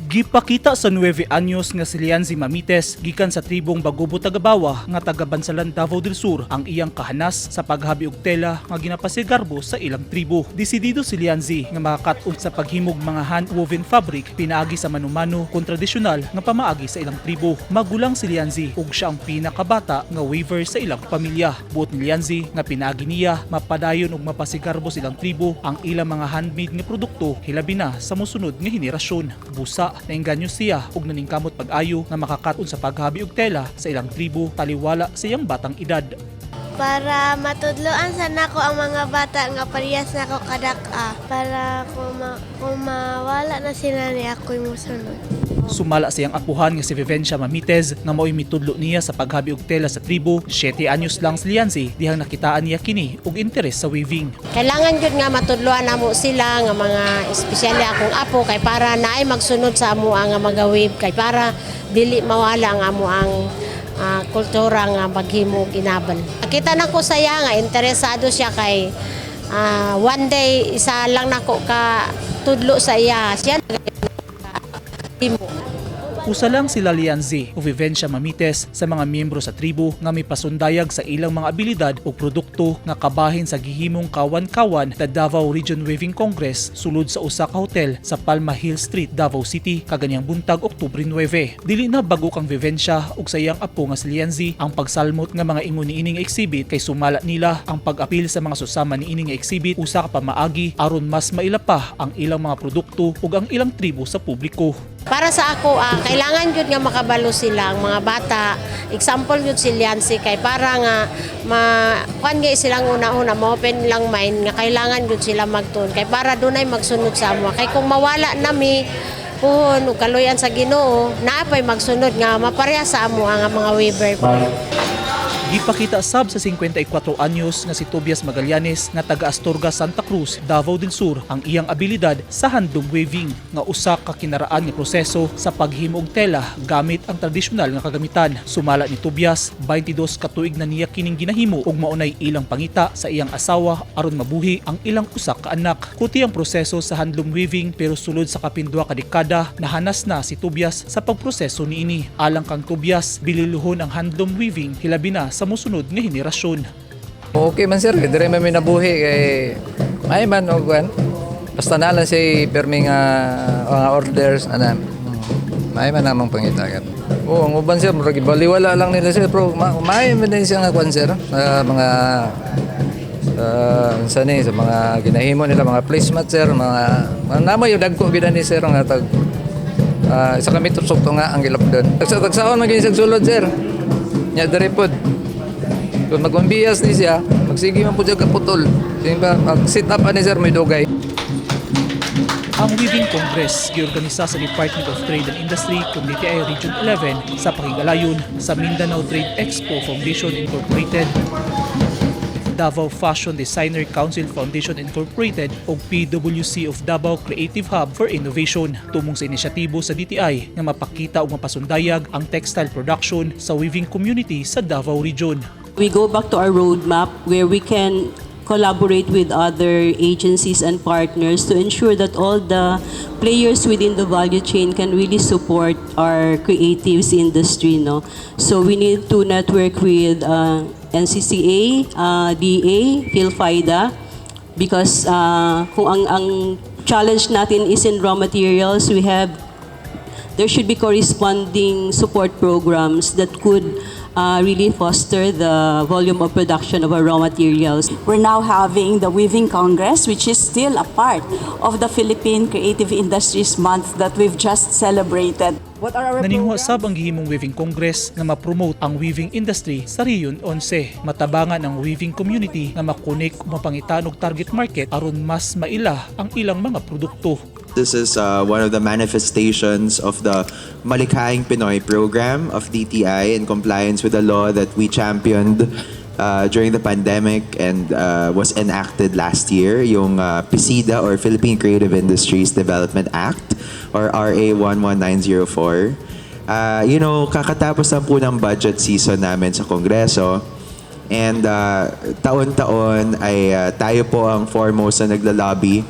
Gipakita sa 9 anyos nga si Lianzi Mamites gikan sa tribong Bagobo Tagabawa nga taga Bansalan, Davao del Sur ang iyang kahanas sa paghabi og tela nga ginapasigarbo sa ilang tribo. Desidido si Lianzi nga makakat-on sa paghimog mga hand-woven fabric pinaagi sa manumano kon tradisyonal nga pamaagi sa ilang tribo. Magulang si Lianzi ug siya ang pinakabata nga weaver sa ilang pamilya. Buot ni Lianzi nga pinaagi niya mapadayon ug mapasigarbo sa ilang tribo ang ilang mga handmade nga produkto, hilabi na sa mosunod nga henerasyon. Busa nainganyo siya ug naningkamot pag-ayo nga makakat-on sa paghabi og tela sa ilang tribo taliwala sa iyang batang edad. Para matudloan sa nako ang mga bata nga parehas nako kadak-a. Para kung mawala na sila ni ako'y musunod. Sumala sa iyang apuhan nga si Vivencia Mamitez nga mao'y mitudlo niya sa paghabi og tela sa tribo. 7 anyos lang si Lianzi dihang nakitaan niya kini og interes sa weaving. Kailangan jud nga matudloan namo sila nga mga, espesyally akong apo, kay para naay magsunod sa amo nga magaweave, kay para dili mawala ang amo ang kultura nga maghimo og inabal. Kita nako saya nga interesado siya kay one day isa lang nako ka tudlo sa iya. Siya himo. Usa lang sila Lianzi o Vivencia Mamites sa mga miyembro sa tribo nga may pasundayag sa ilang mga abilidad o produkto nga kabahin sa gihimong kawan-kawan the Davao Region Weaving Congress sulod sa usa ka hotel sa Palma Hill Street, Davao City kaganyang buntag, Oktubre 9. Dili na bago kang Vivencia ug sa iyang apo nga si Lianzi ang pagsalmot nga mga ingon niining exhibit kay sumala nila ang pag-apil sa mga susama niining exhibit usa ka pamaagi aron mas maila pa ang ilang mga produkto ug ang ilang tribo sa publiko. Para sa ako, kailangan jud nga makabalo sila ang mga bata. Example jud si Liancy kay para nga ma kuan nga silang una-una ma-open lang mind nga kailangan jud sila magtuon kay para dunay magsunod sa amo. Kay kung mawala nami puhon ug kaluyan sa Ginoo, naa pay magsunod nga mapareha sa amo ang mga weaver. Gipakita sab sa 54 anyos nga si Tobias Magallanes nga taga Astorga, Santa Cruz, Davao del Sur ang iyang abilidad sa handloom weaving nga usa ka kinaraan nga proseso sa paghimo og tela gamit ang tradisyonal nga kagamitan. Sumala ni Tobias, 22 ka tuig na niya kining ginahimo ug maunay ilang pangita sa iyang asawa aron mabuhi ang ilang usa ka anak. Kuti ang proseso sa handloom weaving pero sulod sa kapin 2 ka dekada nahanas na si Tobias sa pagproseso niini. Alang kang Tobias, bililuhon ang handloom weaving hilabi na sa mosunod nga henerasyon. Okay man, sir, kay dire man may nabuhi kay may man og kuan. Basta na lang siya permi nga mga orders ana. May man namang pangita kan. Oo, ang uban, sir, murag baliwala lang nila, sir, pero may man din siya nga kuan, sir, sa mga sa ni sa mga ginahimo nila mga placemat, sir, mga namoy yung dagko gid ni, sir, nga tag isa ka metro sugto nga ang gilapdon. Sa tagsaon man gyud sa sulod, sir. Nya diri pod. Kung magwambiyas ni siya, magsige man po siya kaputol. Sige ba, mag-sit up ani, sir, may dugay. Ang Weaving Congress giorganisa sa Department of Trade and Industry kung DTI Region 11 sa pakigalayon sa Mindanao Trade Expo Foundation Incorporated, Davao Fashion Designer Council Foundation Incorporated ug PwC of Davao Creative Hub for Innovation tumong sa inisyatibo sa DTI nga mapakita ug mapasundayag ang textile production sa weaving community sa Davao Region. We go back to our roadmap where we can collaborate with other agencies and partners to ensure that all the players within the value chain can really support our creatives industry, no? So we need to network with NCCA, DA, PhilFIDA, because kung ang challenge natin is in raw materials, we have there should be corresponding support programs that could really foster the volume of production of our raw materials. We're now having the Weaving Congress, which is still a part of the Philippine Creative Industries Month that we've just celebrated. What are our Naninguha programs? Sab ang gihimong Weaving Congress nga ma-promote ang weaving industry sa Region 11. Matabangan ang weaving community nga makonek ug mapangitan og target market aron mas maila ang ilang mga produkto. This is one of the manifestations of the Malikhaing Pinoy program of DTI in compliance with the law that we championed during the pandemic and was enacted last year, yung PCIDA or Philippine Creative Industries Development Act or RA 11904. Kakatapos lang po ng budget season namin sa Kongreso. And taon-taon ay tayo po ang foremost na naglalobby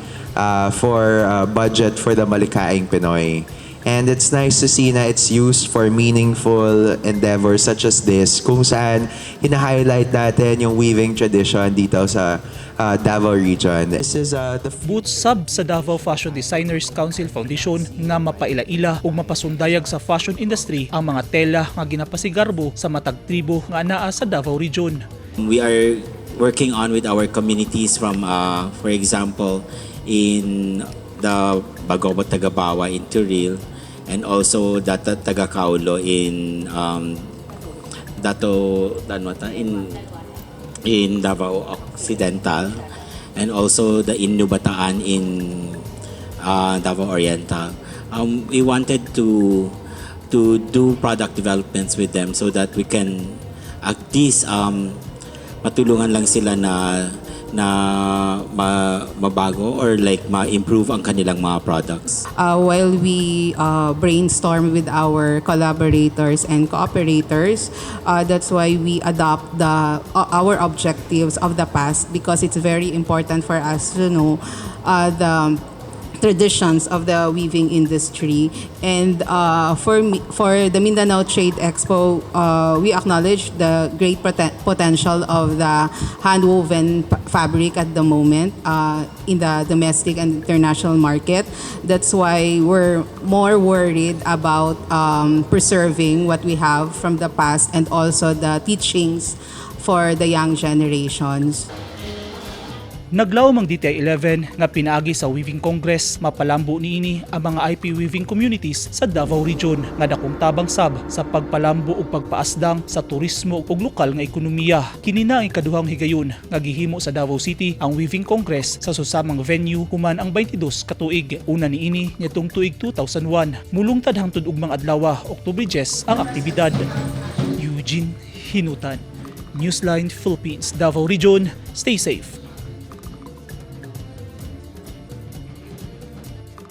for budget for the Malikhaing Pinoy. And it's nice to see na it's used for meaningful endeavors such as this, kung saan hina-highlight natin yung weaving tradition dito sa Davao region. This is the Buot sab sa Davao Fashion Designers Council Foundation nga mapaila-ila ug mapasundayag sa fashion industry ang mga tela nga ginapasigarbo sa matag tribo nga anaa sa Davao region. We are working on with our communities from, for example, in the Bagobo Tagabawa in Toril, and also the Tagakaulo in Dato Danwata in Davao Occidental, and also the Innu Bataan in Davao Oriental. We wanted to do product developments with them so that we can at least matulungan lang sila na mabago or like ma-improve ang kanilang mga products. While we brainstorm with our collaborators and cooperators. That's why we adopt the our objectives of the past, because it's very important for us to know the traditions of the weaving industry. And for me, for the Mindanao Trade Expo, we acknowledge the great potential of the handwoven fabric at the moment in the domestic and international market. That's why we're more worried about preserving what we have from the past and also the teachings for the young generations. Naglawom ang DTI 11 nga pinaagi sa Weaving Congress mapalambo niini ang mga IP weaving communities sa Davao Region nga dakong tabang sab sa pagpalambo ug pagpaasdang sa turismo ug lokal nga ekonomiya. Kini na ang ikaduhang higayon nga gihimo sa Davao City ang Weaving Congress sa susamang venue human ang 22 ka tuig. Una niini niadtong tuig 2001. Mulungtad hangtod ugmang adlaw, Oktubre 10, ang aktibidad. Eugene Hinutan, Newsline Philippines, Davao Region. Stay safe.